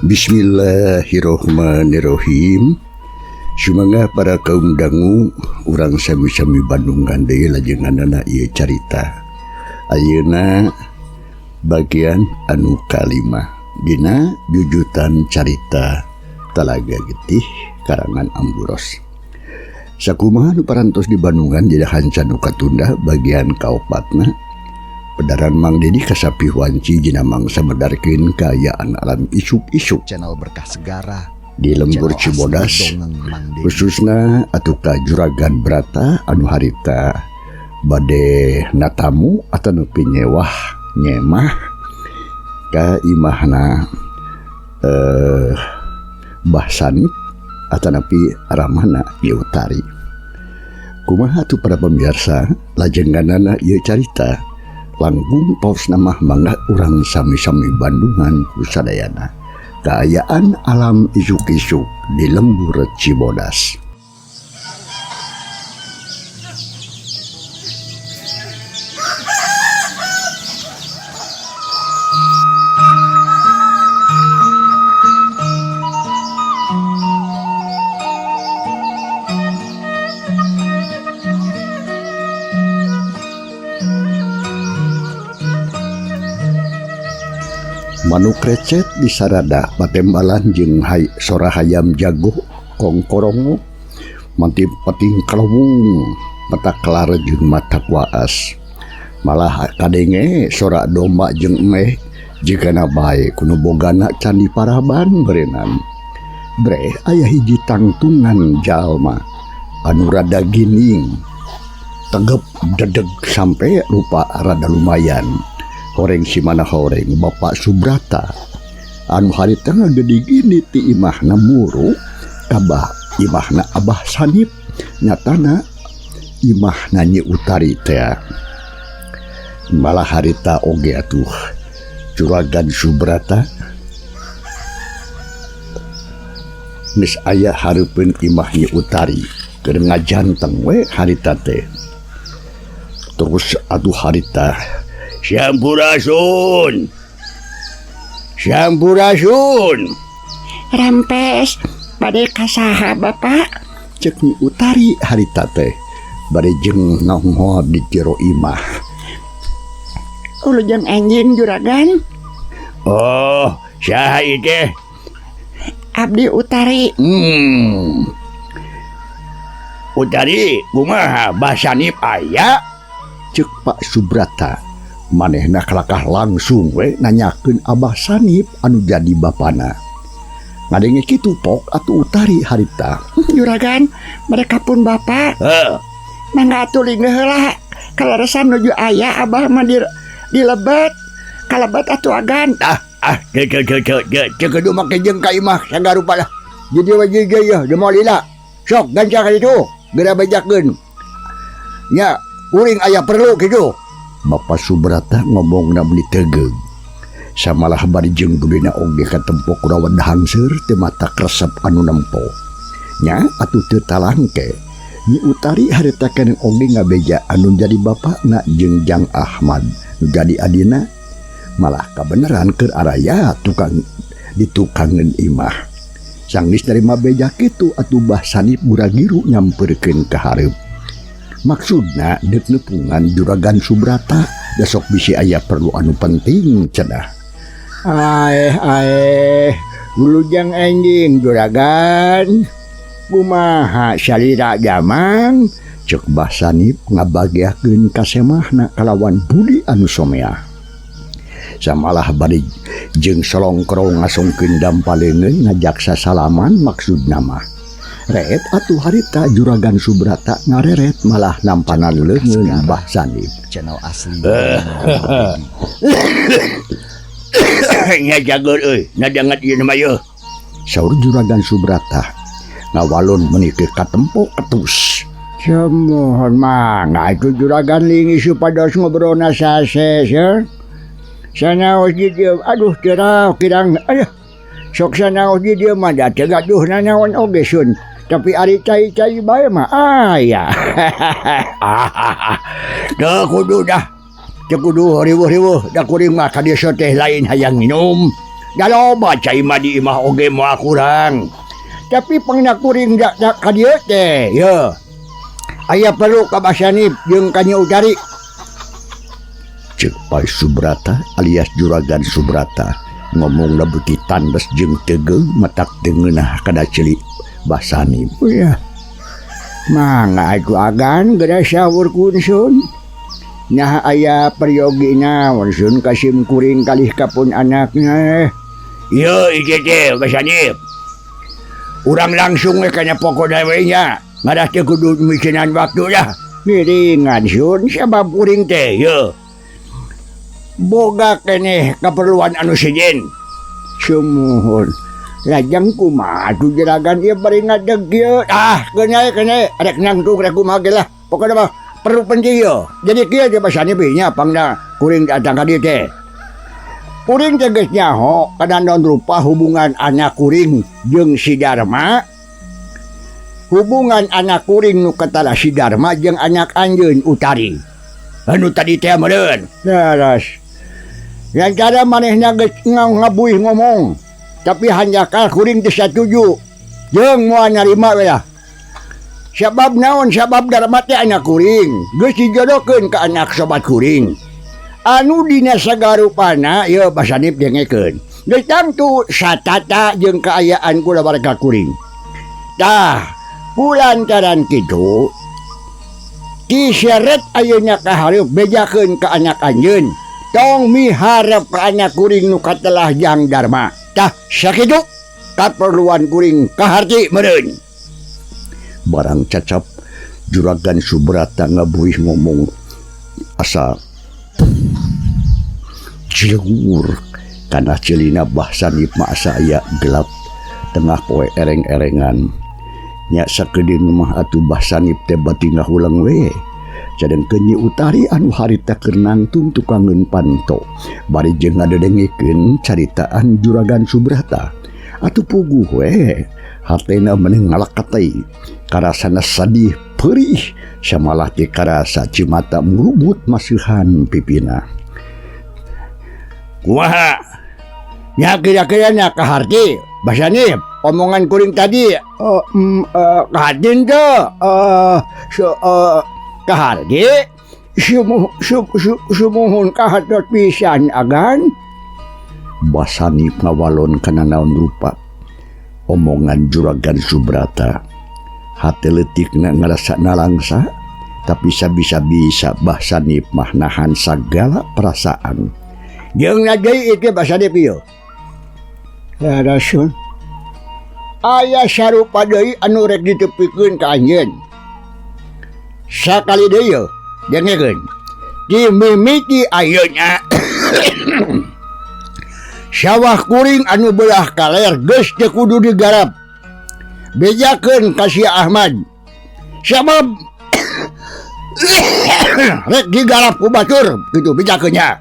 Bismillahirrohmanirrohim. Sumangga para kaum dangu urang sami-sami Bandungan deui lajenganana ieu carita. Ayeuna bagian anu kalima dina jujutan carita Talaga Getih karangan Amburos. Sakumaha nu parantos di Bandungan jadi hanca nu katunda bagian kaopatna. Pedaran Mang Dedi kasapi wanci dina mangsa medarkeun kaayaan alam isuk-isuk Channel Berkah Segara di lembur channel asli Cibodas, Dongeng Mang Dedi. Khususna atuh ka Juragan Brata anu harita bade natamu atanapi nyewah nyemah ka imahna Bah Sanip atanapi Ramana Nyi Utari. Kumaha atuh para pemirsa lajenganana ieu carita langkung paos namah mangga urang sami-sami Bandungan ku sadayana. Kaayaan alam isuk-isuk di lembur Cibodas. Manuk recet di sarada patembalan jeung hay sora hayam jago kongkorongo manti peting kalawung mata kelar jeung mata waas malah kadenge sora domba jeung emeh jigana bae kuno bogana candi paraban berenan breh aya hiji tangtungan jalma anu rada gining tegep dedeg sampai rupa rada lumayan. Horeng simana horeng Bapak Subrata anu harita ngagede gini ti imahna muru kabah imahna Abah Sanip nyatana imahna Nyi Utari teh. Malah harita oge atuh Juragan Subrata geus aya hareupeun imah Nyi Utari keur ngajanteng we harita teh. Terus atuh harita Sampurasun. Sampurasun. Rampes bade ka saha Bapak? Cek Nyi Utari harita teh bade jeung nongol di jero imah. Ulujeng enjing juragan. Oh, saha ieu teh? Abdi Utari. Utari kumaha Bah Sanip aya? Cek Pak Subrata. Manehna kalakah langsung we nanyakeun Abah Sanip anu jadi bapana. Ngadenge kitu pok atuh Utari harita. Juragan, mereka pun bapak. Heeh. Mangga atuh linggih heula. Kaleresan nuju aya Abah mah di lebet. Kalebet atuh agan. Ah, ah, ke ke ke ke ke ke kudu make jeung ka imah sagarupa lah. Jadi we ge ye, demoal lila. Sok gancang ka ditu, geura bejakeun. Nya, kuring aya perlu kitu. Bapak Subrata ngomongna meuni tegeug. Samalah bari jeung gudena oge katempok rawan hangseur teu mata kresep anu nempo. Nya atuh teu talangke. Nyi Utari harita keneh oge ngabeja anu jadi bapakna jeung Jang Ahmad nu jadi adina. Malah kabeneran keur araya tukang ditukangeun imah. Sanggeus narima beja kitu atuh Bah Sanip gura-giru nyamperkeun ka hareup. Maksudna deuk nepungan Juragan Subrata besok bisi aya perlu anu penting cenah. Aeh aeh, wilujeng enjing Juragan. Kumaha salira jamang? Cek Bah Sanip ngabageakeun ka semahna kalawan budi anu someah. Samalah bari jeung solongkrong ngasongkeun dampaleungeun ngajak sasalaman maksudna mah. Reet atuh harita Juragan Subrata ngareret malah nampanan leungeun Bah Sanip. Channel asli. Nya jagur euy, nadangat ieu mah yeuh. Saur Juragan Subrata ngawalon meuni ke katempo ketus. Semohon mangga atuh Juragan lingi supados ngobrolna sase ya. Sanaos di dieu aduh teu raok kirang aduh. Sok sanaos di dieu mah da teu gaduh nanaon oge sun. Tapi ari cai-cai bae mah aya. Teu kudu dah. Teu kudu riweuh-riweuh da kuring mah ka desa teh lain hayang nginum. Da loba cai mah di imah oge moal kurang. Tapi pangna kuring da ka dieu teh, ye. Aya perlu ka Bah Sanip jeung ka Nyi Utari. Ceuk Pai Subrata alias Juragan Subrata ngomongna beuki tandes jeung tegeung matak teu ngeunah kana ceuli Bah Sanip. Uyah. Mangga atuh agan geura sahur kunsun. Nah aya peryogi naon sun ka sim kuring kalih ka pun anakna. Ieu ieu teh Bah Sanip. Urang langsung we kana pokona we nya. Ngadah teh kudu misinan waktu dah. Ngiringan sun sabab kuring teh ye. Boga keneh keperluan anu sejen. Sumuhun. Lajeng kumaha atuh juragan ieu bari ngadeg ieu. Ah, keun we keun we rek nangtung rek kumaha ge lah. Pokona mah perlu penting ieu. Jadi kieu teh Bah Sanip nya pangna kuring datang ka dieu teh. Kuring teh geus nyaho kana naon rupa hubungan anak kuring jeung si Darma. Hubungan anak kuring nu ketara si Darma jeung anak anjeun Utari. Anu tadi teh meureun. Leres. Lantaran manehna geus ngabuih ngomong, tapi hanjakal kuring teu satuju jeung moal narima we lah. Sabab naon? Sabab Darma teh anak kuring, geus dijodohkeun ka anak sobat kuring. Anu dina sagarupana ieu Bah Sanip dengekeun. Geus tangtu satata jeung kaayaan kulawarga kuring. Tah, kulantaran kitu diseret ayeuna ka hareup bejakeun ka anak anjeun. Tong miharep ka anak kuring nu katelah jang Darma. Tah, sakitu kaperluan kuring kaharti meureun. Barang cacap Juragan Subrata ngabuih ngomong asa cilegur kana celina Bah Sanip mah asa aya gelap tengah poe ereng-erengan. Nya sakedeung mah atuh Bah Sanip teh bati ngahuleng we. Sadengkeun Nyi Utari anu harita keur nangtung tukangeun panto bari jeung ngadedengekeun caritaan Juragan Subrata. Atuh puguh we hatena meni ngalakatei karasana sadih perih samalah teh karasa cimata murubut masihan pipina. Kumaha? Nya kira-kira nya kaharti Bah Sanip omongan kuring tadi kaharti teu? Kaharti sumuhun kahartos pisan agan. Bah Sanip ngawalon kana naon rupa omongan Juragan Subrata. Hate leutikna ngarasa nalangsa, tapi sabisa-bisa Bah Sanip mah nahan sagala perasaan. Jeung deui ieu Bah Sanip ieu. Ya Rasul. Aya sarupa deui anu rek ditepikeun ka anjeun. Sakali deui yeuh, dengekeun. Dimimiti ayeuna sawah kuring anu belah kaler geus teu kudu digarap. Bejakeun ka si Ahmad. Sabab rek digarap ku batur kitu bejakeun nya.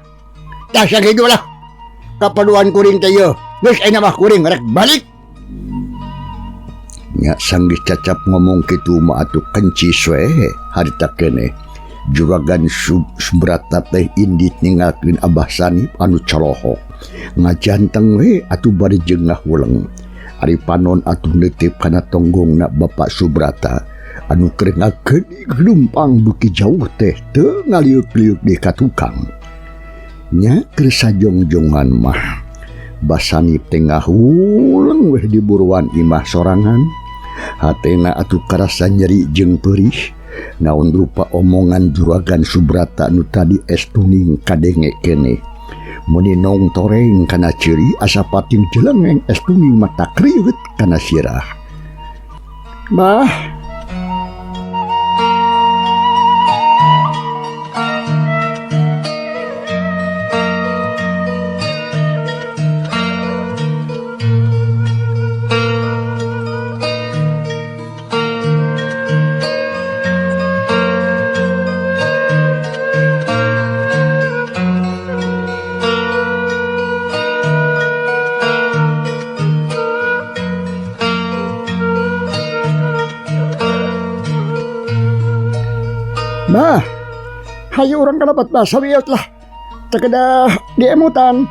Tah sakitu lah kaperluan kuring teh yeuh. Geus ayeuna mah kuring rek balik. Nya sanggeus cacap ngomong kitu mah atuh kencis we harita keneh. Juragan Subrata teh indit ninggalkeun Abah Sanip anu colohok. Ngajanteng we atuh bari jeung ngahuleng. Ari panon atuh neuteup kana tonggongna Bapak Subrata anu keur ngageuning glumpang beuki jauh teh teu ngaliuk-liuk di ka tukang. Nya keur sajongjongan mah Bah Sanip teh ngahuleng weh di buruan imah sorangan. Hatena atuh karasa nyeri jeung perih. Naon rupa omongan Juragan Subrata nu tadi estuning kadenge keneh. Meni nong toreng kana ceuri asa pating jelengeng estuning mata kriwet kana sirah. Bah, Bah, hayu urang ka dapat basa wieu lah. Teu kedah diemutan.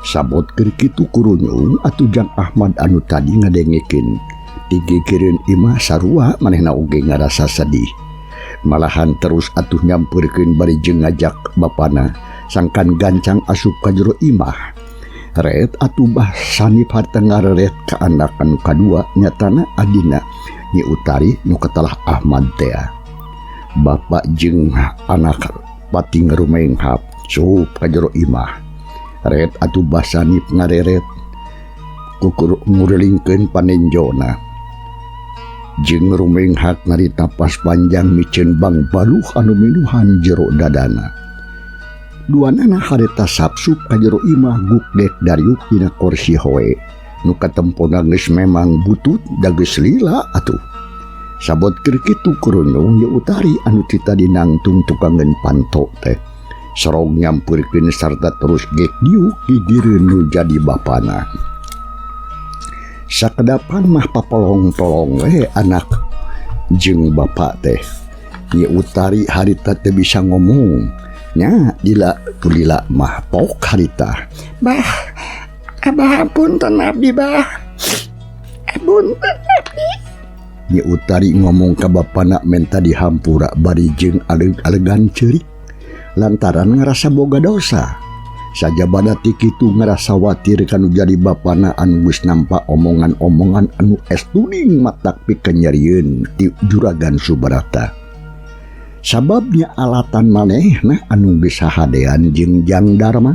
Sabot keur kitu kurunyung atuh Jang Ahmad anu tadi ngadengekeun digigireun imah sarua manehna oge ngarasa sedih. Malahan terus atuh nyampeurkeun bari jeung ngajak bapana sangkan gancang asup ka jero imah. Ret atuh Bah Sanip harta ngareret ka anak anu kadua nyatana adina Nyi Utari nu katalah Ahmad tea. Bapak jeung anak pati ngarumenghap sup ka jero imah. Ret atuh Bah Sanip ngareret kukur ngurilingkeun panenjona. Jeung rumenghak ngarita pas panjang miceun bang baluh anu minuhan jero dadana. Duanana hareta sapsup ka jero imah gukdek dariuk dina kursi hoe. Nu katempona geus memang butut da geus lila atuh. Sabot keur kitu kurunyung Nyi Utari anu ti tadi nangtung tukangeun panto teh. Sorog nyampeurkeun sarta terus gek diuk gigireun nu jadi bapana. Sakedapan mah papolong-polong we anak jeung bapa teh. Nyi Utari harita teu bisa ngomong. Nya dila tulila mah pok harita. Bah, abah apunten abdi bah. Apunten abdi. Nyi Utari ngomong ka bapana menta dihampura bari jeung aleg-alegan ceurik. Lantaran ngerasa boga dosa. Sajabana ti kitu ngerasa watir kanu jadi bapana anu geus nampa omongan-omongan anu estuding matak pikenyerieun ti Juragan Subrata. Sababnya alatan manehna anu geus hahadean jeung Jang Darma.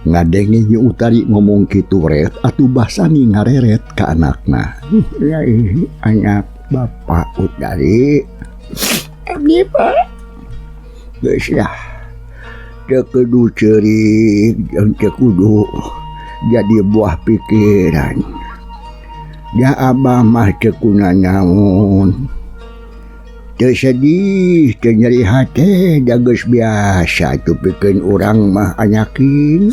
Ngadenge Nyi Utari ngomong kitu ret atuh Bah Sani ngareret ka anakna. Ya anak Bapak Utari. Abdi Pak. Geus lah. Teu kudu ceurik jeung teu kudu jadi buah pikiran. Da abah mah teu kunanaon. Teu sedih, teu nyeri hate, da geus biasa atuh pikeun urang mah anyakin.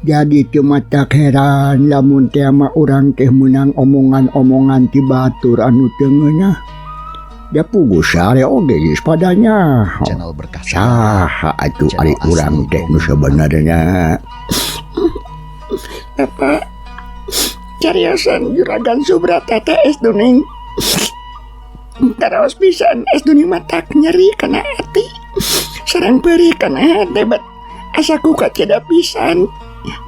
Jadi teu matak heran lamun teh mah urang teh meunang omongan-omongan ti batur anu teu ngeunah. Da puguh sare oge geus padanya. Channel berkah Saha atuh ari urang teh nu sebenarnya. Bapak, cariosan Juragan Subrata teh es duning. Taraos pisan es duning matak nyeri kana ati. Sareng peurih kana hate bet asa ku kacida pisan.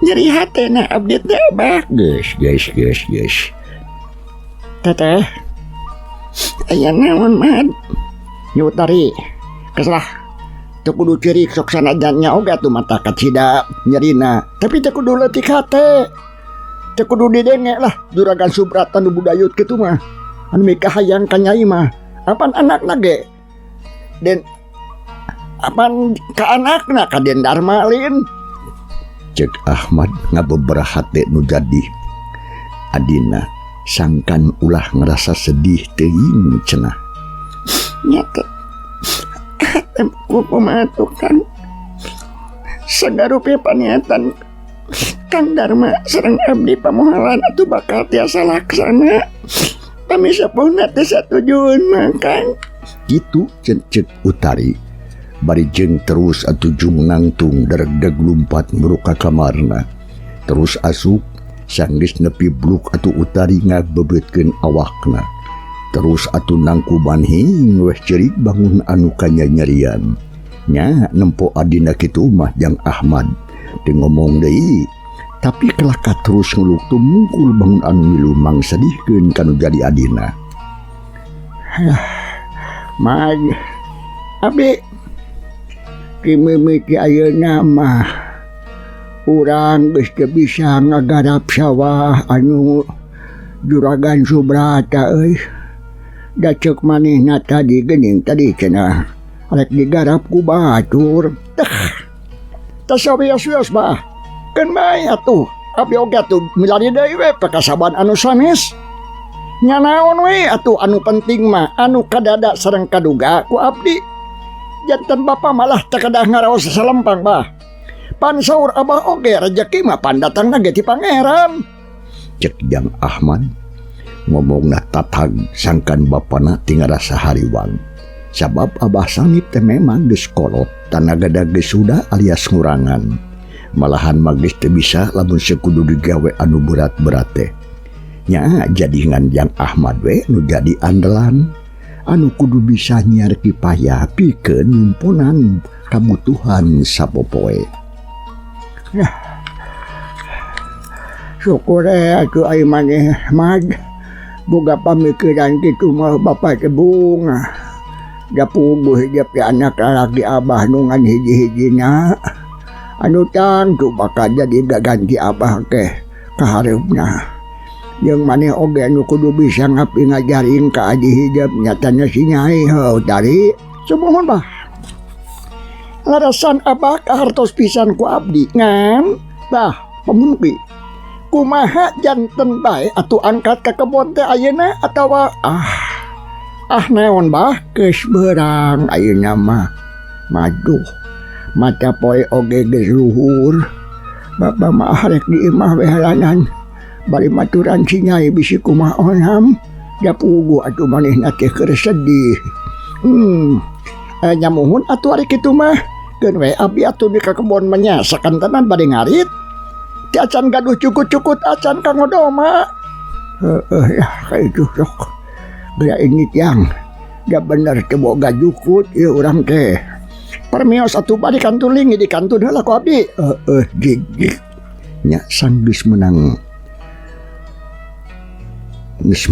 Nyeri hatena abdi teh abah. Geus geus geus geus. Teteh, aya naon mad? Nyi Utari, keslah. Teu kudu ceurik sok sanajan nya oge atuh mata kacida nyerina. Tapi teu kudu leutik hate. Teu kudu didenge lah Juragan Subrata nu budayut kitu mah. Anu mikahayang ka nyai mah. Apan anakna ge? Den apan ka anakna ka Den Darma lin? Cek Ahmad ngabeberah hate nu jadi adina sangkan ulah ngerasa sedih teuing cenah. Nya teh kumaha tuh kan sagarupi paniatan Kang Darma sareng abdi pamohalan atuh bakal tiasa laksana. Pami sepuhna teh satujuun mah Kang. Kitu cek Utari. Bari jeung terus atuh jung nangtung deregdeg lumpat muruk ka kamarna. Terus asup sanggeus nepi bluk atuh Utari ngabeubeutkeun awakna. Terus atuh nangkuban hing weh ceurik bangun anu kanyanyerian. Nya nempo adina kitu mah Jang Ahmad teu ngomong deui. Tapi kelaka terus ngeluk tumungkul bangun anu milu mangsadihkeun kanu jadi adina. Mah abdi kimimiti ayeuna mah urang geus teu bisa ngagarap sawah anu Juragan Subrata euy. Da ceuk manehna tadi geuning tadi cenah rek digarap ku batur. Tah. Tas sawios-wios bah. Keun bae atuh. Abdi oge atuh milari deui we pakasaban anu sanes. Nya naon we atuh anu penting mah anu kadada sareng kaduga ku abdi. Janten bapa malah teu kedah ngaraos sasalempang bah. Pan saur abah oge rejeki mah pandatangna ge ti pangeran. Cek Jang Ahmad ngomongna tatag sangkan bapana ti ngarasa hariwang. Sabab Abah Sanip teh memang geus kolot tanaga geus sudah alias ngurangan. Malahan mah geus teu bisa lamun sekudu digawe anu berat-berat teh. Nya jadi ngan Jang Ahmad we nu jadi andalan anu kudu bisa nyiar kipaya pikeun nyumponan kabutuhan sapopoe. Nah, syukur atuh ai maneh Mad boga pamikiran kitu mah bapak teh bungah. Da puguh hiji anak lalaki abah nu ngan hiji-hijina. Anu tangtu bakal jadi gaganti abah teh kahareupna. Jeung maneh oge anu kudu bisa ngapi ngajarin ka adi hijab nyatana si Nyai heuh tari. Sumuhun bah. Larasan abah kahartos pisan ku abdi ngan bah pamunpi. Kumaha janten bae atuh angkat ka kebon teh ayeuna atawa ah naon bah geus beurang ayeuna mah. Maduh mata poe oge geus luhur. Bapa mah rek di imah we halanan. Bari maturan si Nyai bisi kumaha onam. Da puguh atuh manehna teh keur sedih. Nyamuhun atuh ari kitu mah. Keun we abdi atuh di ka kebon mah nya sakantenan bade ngarit. Ti acan gaduh cukut-cukut acan kanggo doma. Heeh lah kaitu sok. Geura ini tiang. Da bener teu boga jukut ieu urang teh. Permios atuh bade kantun lingi di kantun heula ku abdi. Heeh jig-jig. Nya sanggeus menang geus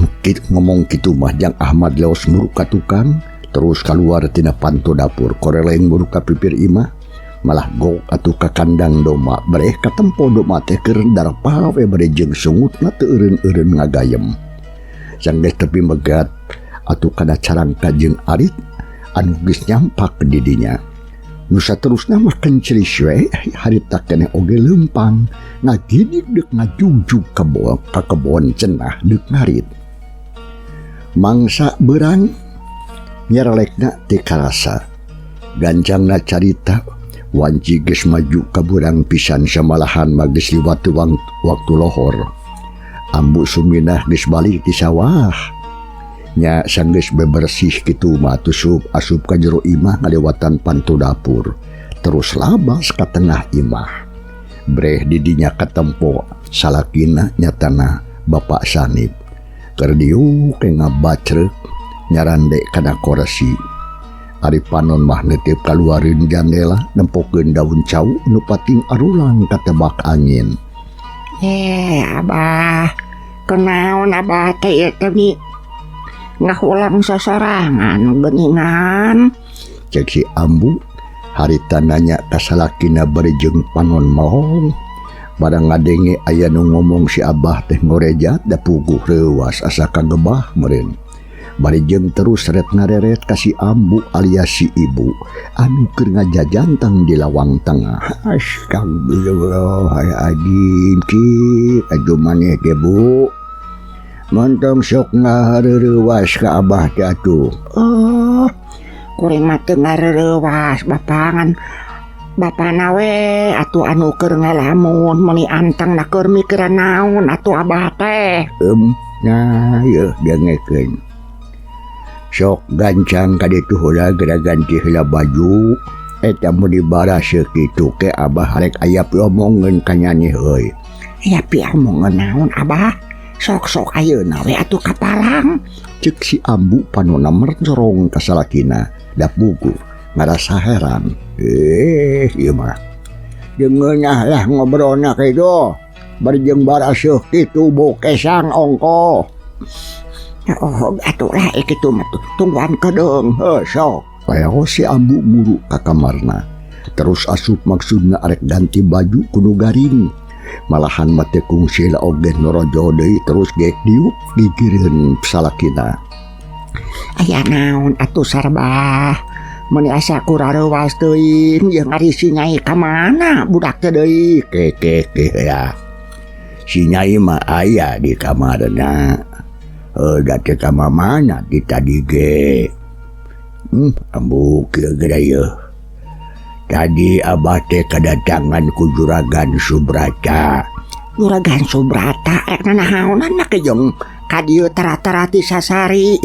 ngomong kitu mah Jang Ahmad leos muruk ka tukang terus kaluar tina panto dapur koreleng muruk ka pipir imah malah gok atuh ka kandang doma bareh katempo doma teh keur darpa we bade jeung sungutna teu eureun-eureun ngagayem. Sanggeus tepi megat atuh kana carangka jeung arit anu geus nyampak di dinya. Nu saterusna mah kencris we harita keneh oge leumpang ngagidig deuk ngajugjug ka kebon cenah deuk ngarit. Mangsa beurang nyerelekna teu karasa. Gancangna carita wanci geus maju ka beurang pisan samalahan mah geus liwat waktu lohor. Ambu Suminah geus balik ti sawah. Nya sanggeus bebersih kitu mah tusup asup ka jero imah ngalewatan pantu dapur terus labas ka tengah imah. Breh didinya katempo salakina nyatana Bapak Sanip keur diuk ngabacreuk nyarande kana korsi. Ari panon mah neuteup kaluareun jandela nempokeun daun cau nu pating arulang katebak angin. Abah kunaon abah teh ieu teh ni ngahulang sosorangan geuningan. Cek si ambu harita nanya ka salakina bari jeung panon melong. Barang ngadenge aya nu ngomong si abah teh ngorejat da puguh reuwas asa kagebah meureun. Bari jeung terus ret ngareret ka si ambu alias si ibu anu keur ngajajantang di lawang tengah. Astagfirullahaladzim cik atuh maneh teh bu. Montong sok ngahareurewas ka abah teh atuh. Oh, kuring mah teu ngareureuwas bapangan. Bapana we atuh anu keur ngalamun meuni anteng na keur mikiran naon atuh abah teh. Nah yeuh dengekeun. Sok gancang ka ditu heula geura ganti heula baju. Eta mun dibaraseuh kitu ke abah rek aya piomongeun ka nyanyi heuy. Aya piomongeun naon abah? Sok-sok ayeuna we atuh kapalang. Cek si ambu panona mercorong ka salakina da puguh ngarasa heran. Ieu mah dengeunah lah ngobrolna kitu. Bari jeung baraseuh kitu bokesang ongko. Oh, atuh lah kitu mah tungguan kedeung. Heuh sok. Leo si ambu muru ka kamarna. Terus asup maksudna arek ganti baju kudu garing. Malahan mah teu kungsi la oge norojo deui terus geek diuk gigireun salakina. Aya naon atuh sarbah? Meuni asa kurareuwas teuing jeung ari si Nyai ka mana budak teh deui? Kekeh ya. Si Nyai mah aya di kamarna. Heuh da teh ka mamana ti tadi ge. Ambu kieu geura yeuh. Tadi abah teh kadatangan ku Juragan Subrata. Juragan Subrata rek nanahaonan mah jeung ka dieu tara-tara ti sasari.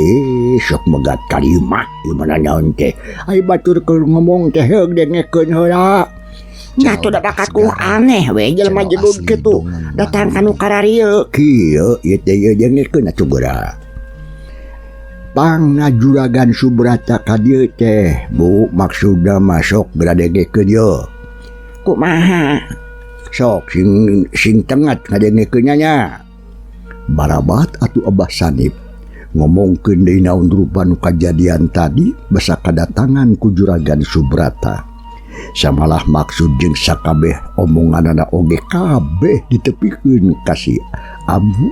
Sok megat kalimah ieu mah naon teh. Ai batur keur ngomong teh heug dengekeun heula. Nya atuh da bakat ku aneh we jelema Channel jegug asli kitu dongeng datang Mang kanu Didi. Kararieu. Kieu ieu teh ieu dengekeun atuh geura. Pangna Juragan Subrata ka dieu teh, Bu, maksudna mah sok geura dengekeun ye. Kumaha? Sok sing sing tengat ngadengekeun nya. Barabat atuh Abah Sanip ngomongkeun deui naon rupa nu kajadian tadi basa kadatangan ku Juragan Subrata. Samalah maksud jeung sakabeh omonganana oge kabeh ditepikeun ka si Ambu.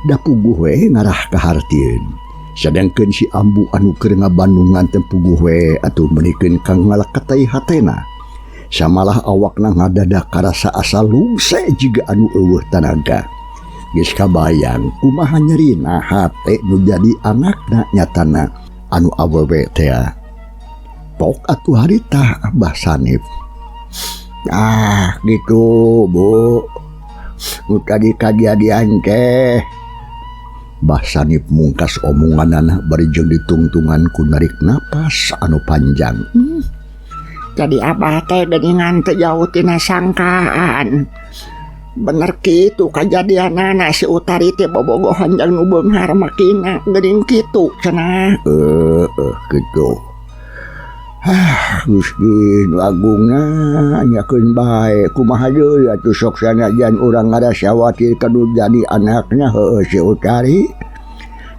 Da puguh we ngarah kahartieun. Sedangkeun si Ambu anu keur ngabandungan teh puguh we atuh meunikeun ka ngalakatai hatena. Samalah awakna ngadadak karasa asa lungse jiga anu eueuh tanaga. Geus kabayang kumaha nyerina hate nu jadi anakna nyatana anu awewe tea. Pok atuh harita Abah Sanip. Ah, gitu, Bu. Nu tadi kajadian teh. Bah Sanip mungkas omonganana bari jeung ditungtungan ku narik napas anu panjang. Jadi abah teh geuningan teu jauh tina sangkaan. Bener kitu kajadianana si Utari teh bobogohan jeung nu beunghar makina geuning kitu cenah. Heeh, kitu. Ah, Gusti nu agungna nyakeun bae kumaha deui atuh sok sanajan urang ngarasa khawatir ka nu jadi anakna heueuh si Utari.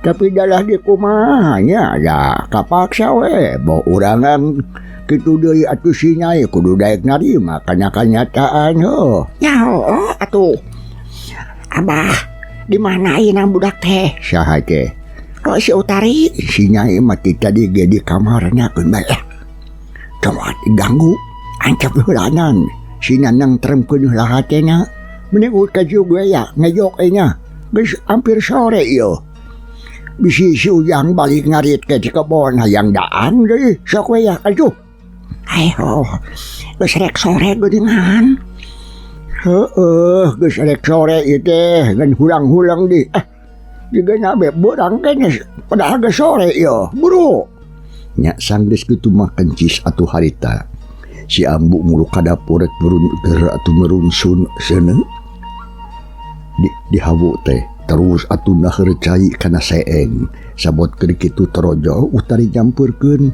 Tapi dalah di kumaha nya da kapaksa we boh urangan kitu deui atuh si Nyai kudu daek narima kana kanyataan heuh. Nya heueuh atuh. Abah, di mana ayeuna budak teh? Saha teh? Oh, si Utari. Si Nyai mah ti tadi ge di kamarna keun bae. Coba diganggu ancap heulanan. Si Nanang teremkeun heula hatena. Mending ka juga ya ngejok nya. Geus hampir sore ieu. Bisi si Ujang balik ngarit ke kebon hayang daang deui sok we ya atuh. Ayo, geus rek sore geuningan. Heeh, geus rek sore ieu teh ngan hulang-hulang di. Ah, jiga nabe beurang keneh padahal geus sore ieu. Buru. Nya sanggeus kitu mah kencis atuh harita. Si Ambu mulu ka dapur rek murun ger atuh merunsun seuneu. Di hawu teh terus atuh naheur cai kana seeng. Sabot keur kitu torojo Utari nyampeurkeun.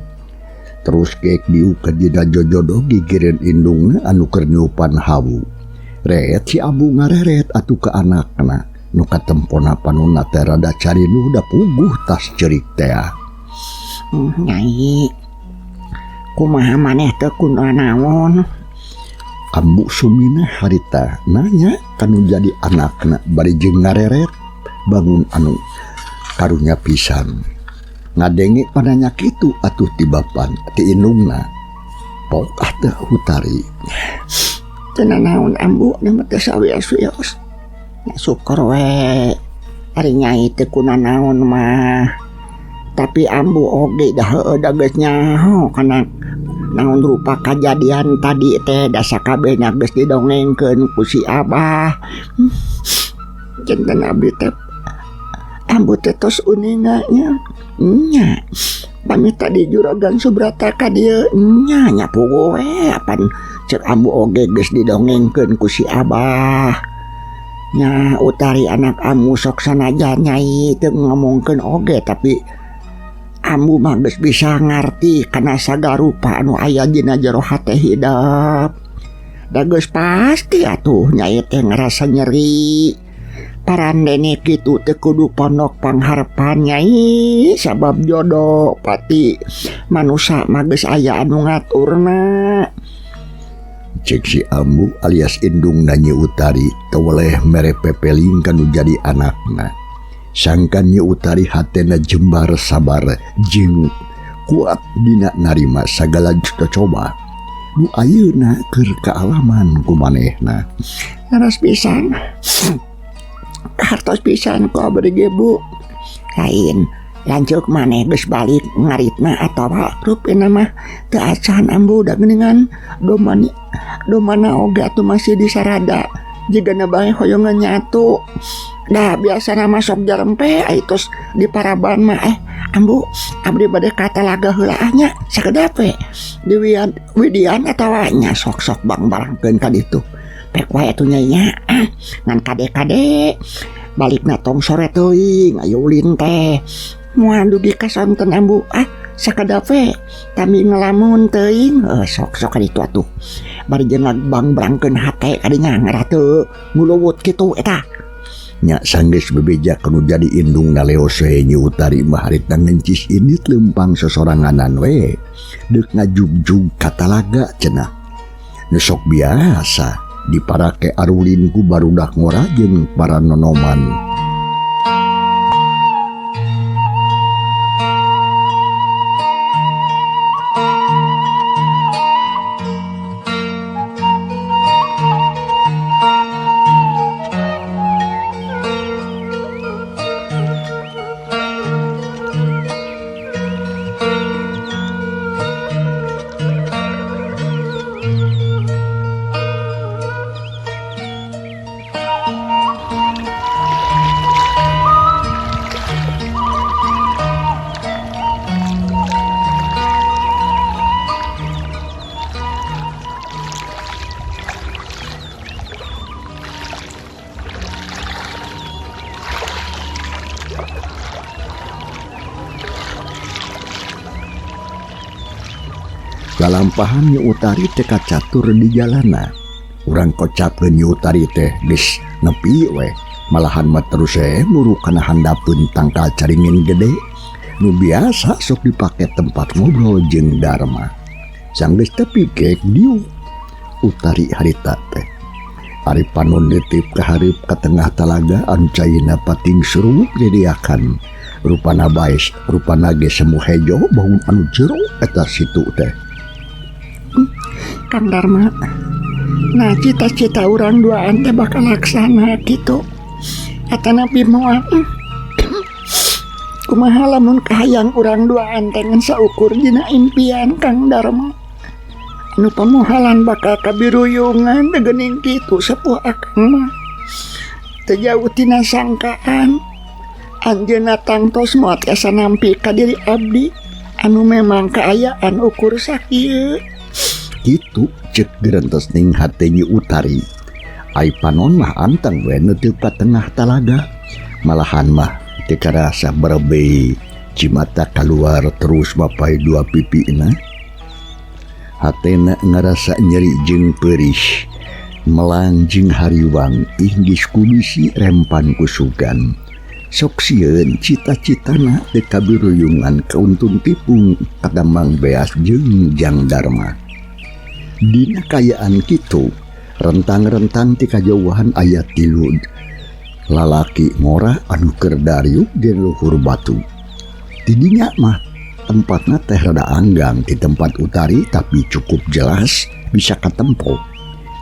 Terus geek diuk ka dina jojodoh gigireun indungna anu keur niupan hawu. Ret si Ambu ngareret atuh ka anakna. Nu katempona panonna teh rada carinuh da puguh tas ceurik tea. Nyai, kumaha maneh teh kunaon? Ambu Sumina harita nanya kanu jadi anakna bari jeung ngareret bangun anu karunya pisan. Ngadenge pananya kitu atuh ti bapan ti indungna. Pok teh Utari. Teu nanaon Ambu na mah teu sawios-wios. Nya syukur we. Ari Nyai teu kunanaon mah. Tapi Ambu oge dah heueuh da geus nyaho kana naon rupa kajadian tadi teh da sakabehna geus didongengkeun ku si Abah. Janten abdi teh Ambu teh tos uninga nya. Nya. Pami tadi Juragan Subrata ka dieu nya nya puguh we apan cek Ambu oge geus didongengkeun ku si Abah. Nya Utari anak Ambu sok sanajan Nyai teu ngomongkeun oge tapi Ambu mah geus bisa ngarti kana sagarupa anu aya dina jero hate hidep. Da geus pasti atuh Nyai teh ngarasa nyeri. Parandene kitu teu kudu pondok pangharepan Nyai sabab jodoh pati manusa mah geus aya anu ngaturna. Cek si Ambu alias indungna Nyi Utari teu weleh mere pepeling kanu jadi anakna. Sangkan Nyi Utari hatena jembar sabar jeung kuat dina narima sagala coba. Nu ayeuna keur kaalaman ku manehna. Leres pisan. Hartos pisan ku abdi ge Bu. Lain lanceuk maneh geus balik ngaritna atawa rupina mah teu acan Ambu da geuningan domani domana oge atuh masih disarada. Jigana bae hoyongan nyatu. Dah biasana mah sok jarempe ai tos di paraban mah Ambu abdi bade ka talaga heula nya sakedap we di widian atawa nya sok-sok bang-barangkeun ka ditu. Pek wae atuh nya nya ngan kade-kade balikna tong sore teuing ayo ulin teh. Moal dugi ka sonten ambu ah sakedap we tami ngelamun teuing sok-sok ka ditu atuh. Bari jeung bang-barangkeun hate kadinya ngarah teu nguluwut kitu eta. Nya sanggeus bebeja kanu jadi indung na leos we Nyi Utari mah harita ngencis indit leumpang sosoranganan we deuk ngajugjug ka talaga cenah. Nu sok biasa diparake arulin ku barudak ngora jeung para nonoman. Lalampahan Nyi Utari teh kacatur di jalana. Urang kocapkeun Nyi Utari teh geus nepi we. Malahan mah terus we muru kana handapeun tangkal caringin gede nu biasa sok dipake tempat ngobrol jeung Darma. Sanggeus tepi gek diuk Utari harita teh. Ari panon nitip ka hareup ka tengah talaga anu caina pating suruwuk didiakan. Rupana baes, rupana ge semu hejo baun anu jero eta situ teh. Kang Darma, nah cita-cita urang duaan teh bakal laksana kitu. Atanapi moal. Kumaha lamun kahayang urang duaan teh ngan saukur dina impian Kang Darma. Anu pamohalan bakal kabiruyungan geuning kitu sepuh akang mah. Teu jauh tina sangkaan. Anjeunna tangtos moal tiasa nampi ka diri abdi anu memang kaayaan ukur sakieu. Kitu cek gerentes ning hate Nyi Utari. Ai panon mah anteng we neuteuk ka tengah talaga. Malahan mah teu karasa berebei cimata kaluar terus mapai dua pipina. Hatena ngarasa nyeri jeung perih, melang jeung hariwang inggis kubisi rempan kusugan. Sok sieun cita-citana teu kabiruyungan kauntun tipung kadamang beas jeung Jang Darma. Dina kayaan kitu, rentang-rentang ti kajauhan aya tilu lalaki ngora anu keur dariuk di luhur batu. Tidinya mah tempatna teh rada anggang di tempat Utari tapi cukup jelas bisa katempo.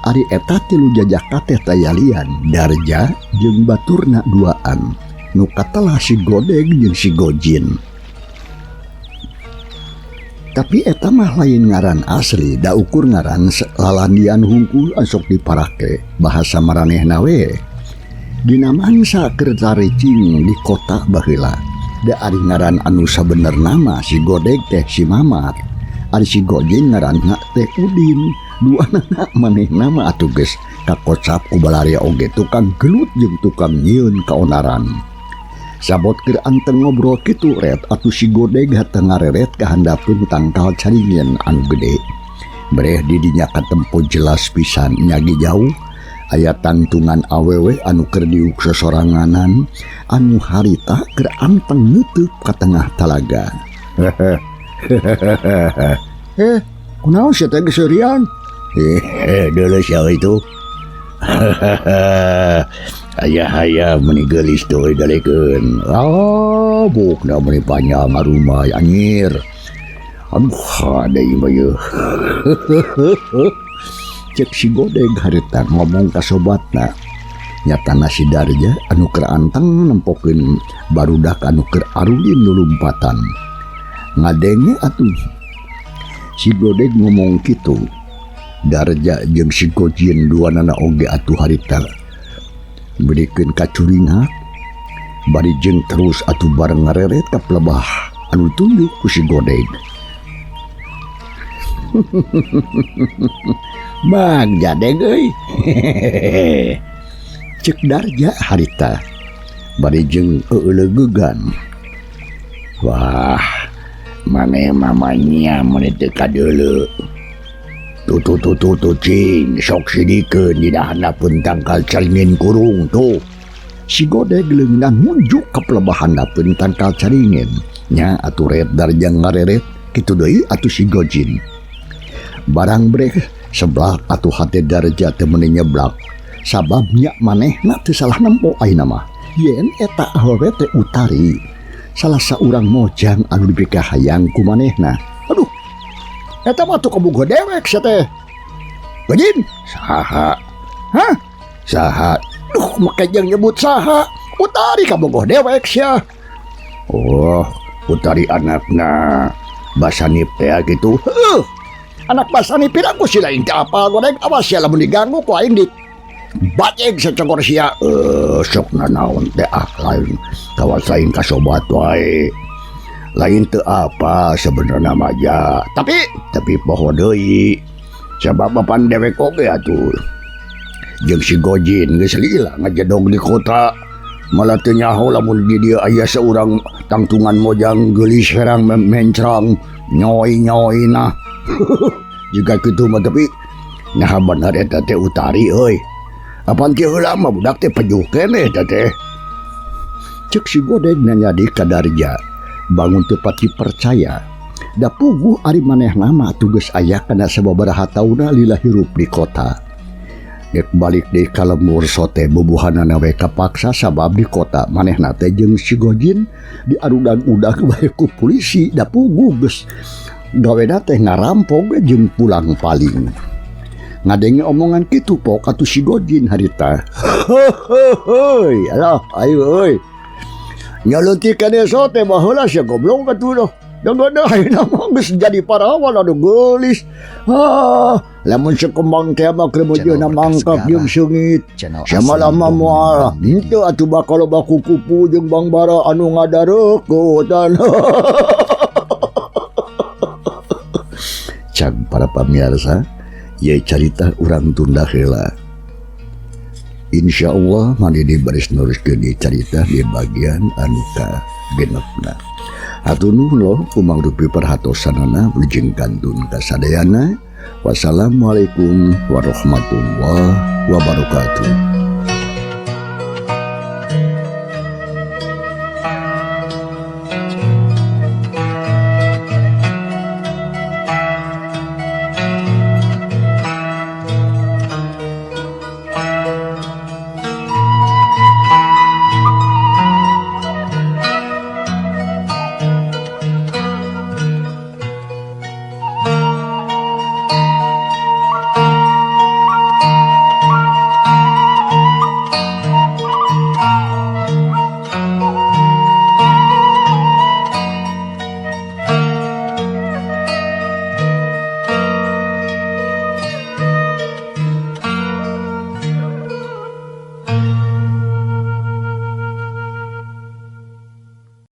Ari eta tilu jajaka teh tayalian Darja jeung baturna duaan nu katelah si Godeg jeung si Gojin. Tapi eta mah lain ngaran asli, da ukur ngaran lalandian hungkul sok diparake bahasa maranehna we. Dina mangsa keur caricing di kota baheula. Da ari ngaran anu sabenerna mah si Godeg teh si Mamat. Ari si Gojin ngaranna teh Udin. Duanana manehna mah atuh geus kakocap ku balaria oge tukang gelut jeung tukang nyieun kaonaran. Sabot keur anteng ngobrol kitu ret atuh si Godeg hateu ngareret ka handapeun tangkal caringin anu gede. Breh di dinya katempo jelas pisan nyagi jauh aya tangtungan awewe anu keur diuk sosoranganan anu harita keur anteng neuteuk ka tengah talaga. Kunaon sia teh geus seurian? Deuleu sia itu. Ayah-ayah meni geulis teuy dalekeun. Ah, bukna meni panjang ngarumah anjir. Aduh, hade ieu mah yeuh. Cek si Godeg harita ngomong ka sobatna. Nyatana si Darja anu keur anteng nempokeun barudak anu keur arulin lulumpatan. Ngadenge atuh. Si Godeg ngomong kitu. Darja jeung si Gojin duanana oge atuh harita bedikeun kacuringhak. Bari jeung terus atuh bareng ngareret ka plebah anu ditunjuk ku si Godeg. Bagja deg euy. Cek Darja harita bari jeung euleugeugan. Wah, maneh mamanya mun teu kadeuleu. Tuh tuh tuh tuh tuh cing, sok sidikeun dina handapeun tangkal caringin kurung tuh. Si Godeg leungeunna ngunjuk ka pelebah handapeun tangkal caringin. Nya atuh ret Darja ngareret, kitu deui atuh si Gojin. Barang brek seblak atuh hate Darja teu meuni nyeblak. Sabab nya manehna teu salah nempo ayeuna mah. Yen eta awewe teh Utari, salah saurang mojang anu dipikahayang ku manehna. Aduh, eta mah tuh kabogoh dewek sia teh. Gojin, saha? Hah? Saha? Duh, make jeung nyebut saha. Utari kabogoh dewek sia. Oh, Utari anakna Basanip teh gitu. Heuh. Anak Basanip piraku si lain teh apal goreng, awas sia lamun diganggu ku aing di bajeg secogor sia. Sok nanaon teh ah lain kawas lain kasobat wae. Lain teu apa sebenarnya mah ja. Tapi poho deui. Sabab papan dewek oge atuh. Jeung si Gojin geus lila ngajedog di kota. Malah teu nyaho lamun di dieu aya saurang tangtungan mojang geulis herang mencrang nyoy-nyoy nah. Jiga kitu mah tapi naha bener eta teh Utari euy. Apan ti heula mah budak teh pejuh keneh eta teh. Cek si Godeg nanya di ka Darja. Bangun teu pati percaya. Da puguh ari manehna mah tugas aya kana sababaraha taunna lila hirup di kota. Dek balik deui ka lembur sote bubuhanana we kapaksa sabab di kota manehna teh jeung si Gojin diarudag-udag bae ku polisi da puguh geus gawena teh ngarampok jeung pulang paling. Ngadenge omongan kitu pok atuh si Gojin harita. Heuy, alah ayo euy. Nyaleutik kana sote baheula sia goblok atuh loh. Dangana ayeuna mah geus jadi parawan anu geulis. Ah, lamun sekembang teh mah keur meujeuhna mangkak jeung seungit. Samalama moal henteu atuh bakal loba kukupu jeung bangbara anu ngadareukutan. Cag para pamirsa, ieu carita urang tunda heula. Insyaallah maneh baris neruskeun ieu carita di bagian anu ka genepna. Hatur nuhun loh kumangrupi perhatosanana wilujeng kantun kasadayana. Wassalamualaikum warahmatullahi wabarakatuh.